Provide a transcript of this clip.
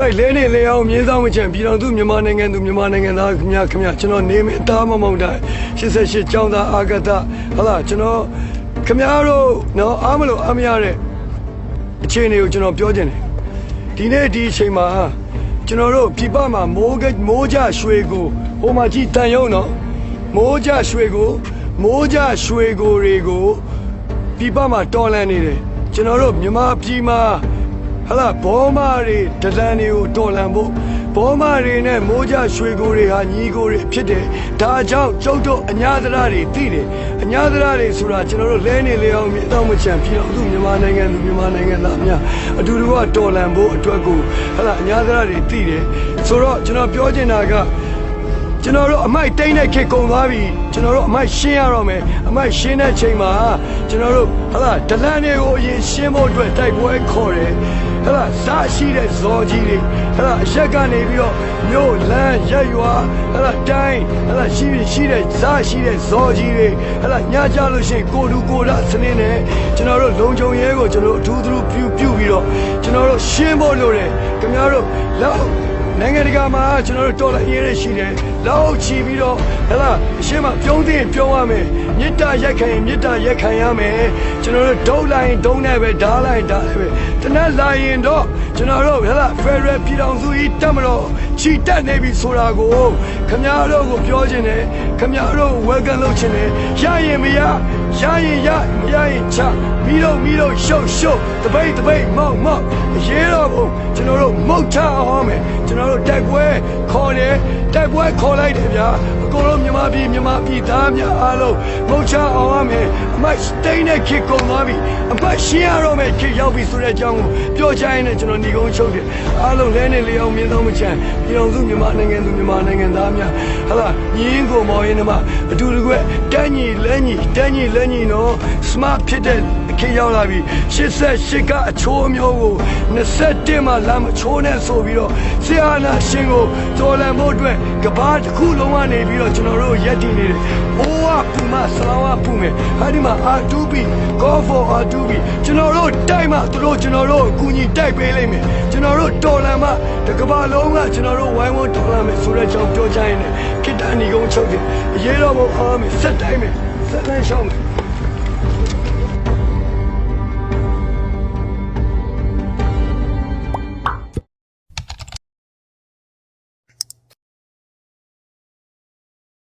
အဲ့လဲနေလဲအောင်မြင်းဆောင်မချံပြည်တော်သူမြန်မာနိုင်ငံသူမြန်မာနိုင်ငံသားခင်ဗျာခင်ဗျာကျွန်တော်နေမင်းသားမမောင်တိုင်း88ကျောင်းသားအာဂတဟလာကျွန်တော်ခင်ဗျားတို့နော်အားမလို့အားမရတဲ့အခြေအနေကိုကျွန်တော်ပြောချင်တယ်ဒီနေ့ဒီအချိန်မှာကျွန်တော်တို့ပြပမှာမိုးကမိုးကြရွှေကိုဟိုမှာကြည့်တန်ရုံနော်မိုးကြရွှေကိုမိုးကြရွှေကိုတွေကိုပြပမှာတော်လန်နေတယ်ကျွန်တော်တို့မြန်မာပြည်မှာ ဟလာဘောမာတွေဒလန်တွေကိုတော်လန်ဖို့ဘောမာတွေနဲ့မိုးကြရွှေကိုတွေဟာညီကိုတွေဖြစ်တယ်။ဒါကြောင့်ကျုပ်တို့အညာသရတွေသိတယ်။အညာသရတွေဆိုတာကျွန်တော်တို့လဲနေလေအောင်မြေတော့မချန်ပြည်တော်သူမြန်မာနိုင်ငံသူမြန်မာနိုင်ငံသားများအတူတူကတော်လန်ဖို့အတွက်ကိုဟလာအညာသရတွေသိတယ်။ဆိုတော့ကျွန်တော်ပြောချင်တာကကျွန်တော်တို့အမိုက်တိမ့်တဲ့ခေတ်ကုန်သွားပြီကျွန်တော်တို့အမိုက်ရှင်းရတော့မယ်အမိုက်ရှင်းတဲ့ချိန်မှာကျွန်တော်တို့ဟလာဒလန်တွေကိုအရင်ရှင်းဖို့အတွက်တိုက်ပွဲခေါ်တယ်ဟလာစားရှိတဲ့ဇော်ကြီးတွေဟလာအရက်ကနေပြီးတော့မြို့လန်းရက်ရွာဟလာတိုင်းဟလာရှိရှိတဲ့စားရှိတဲ့ဇော်ကြီးတွေဟလာညကြလို့ရှိရင်ကိုလူကိုရစနစ်နဲ့ကျွန်တော်တို့လုံခြုံရေးကိုကျွန်တော်တို့အထူးသဖြင့်ပြုပြုပြီးတော့ကျွန်တော်တို့ရှင်းဖို့လိုတယ်ခင်ဗျားတို့လောက်နိုင်ငံတကာမှာကျွန်တော်တို့တော်လှန်ရေးရရှိတယ်။လောက်ချီပြီးတော့ဟလာအရှင်းမပြုံးသိရင်ပြုံးရမယ်။မေတ္တာရက်ခံရင်မေတ္တာရက်ခံရမယ်။ကျွန်တော်တို့ဒုတ်လိုက်ရင်ဒုံနဲ့ပဲဓားလိုက်ရင်ဓားနဲ့ပဲတနက်လာရင်တော့ကျွန်တော်တို့ဟလာ Federal ပြည်ထောင်စုကြီးတက်မလို့ချီတက်နေပြီဆိုတာကိုခမည်းတော်ကိုပြောခြင်းနဲ့ခမည်းတော်ကို welcome လုပ်ခြင်းနဲ့ရရင်မရရရင်ရမရရင်ချမိတော့မိတော့ရှုပ်ရှုပ်တပိတ်တပိတ်မောက်မောက်အရေးတော်ကိုကျွန်တော်တို့မုတ်ချအောင်မယ်ကျွန်တော်တို့တိုက်ပွဲခေါ်တယ်တိုက်ပွဲခေါ်လိုက်တယ်ဗျာအကုန်လုံးမြန်မာပြည်မြန်မာပြည်သားများအားလုံးမုတ်ချအောင်ရမယ်အမိုက်တိန်းတဲ့ခေတ်ကုန်သွားပြီအမိုက်ရှင်းရတော့မယ်ခေတ်ရောက်ပြီဆိုတဲ့အကြောင်းကိုပြောချင်တယ်ကျွန်တော်ညီကုန်းချုပ်တယ်အားလုံးလဲနေလေအောင်မြင်တော့မချမ်းပြည်တော်စုမြန်မာနိုင်ငံသူမြန်မာနိုင်ငံသားများဟာလာညီင်းကိုမော်ရင်မှအတူတကွတန်းညီလဲညီတန်းညီလဲညီနော် smart ဖြစ်တဲ့ခေတ်ရောက်လာပြီ88ကအချိုးအမျိုးကို21မှာလာမချိုးနဲ့ဆိုပြီးတော့ဆရာနာရှင်ကိုတော်လန်ဖို့အတွက်ကဘာတစ်ခုလုံးကနေပြီးတော့ကျွန်တော်တို့ရက်တည်နေတယ်။အိုးကပူမဆလောင်းကပူမယ်။ဟာဒီမှာ R2B go for R2B ကျွန်တော်တို့တိုက်မှသူတို့ကျွန်တော်တို့အကူညီတိုက်ပေးလိမ့်မယ်။ကျွန်တော်တို့တော်လန်မှတကဘာလုံးကကျွန်တော်တို့ဝိုင်းဝန်းတော်လန်မယ်ဆိုတဲ့အကြောင်းပြောချင်တယ်။ခိတ္တဏီကုန်းချုပ်တယ်။အရေးတော်ပုံအားမယ်ဆက်တိုက်မယ်ဆက်လန်းရှောင်းမယ်။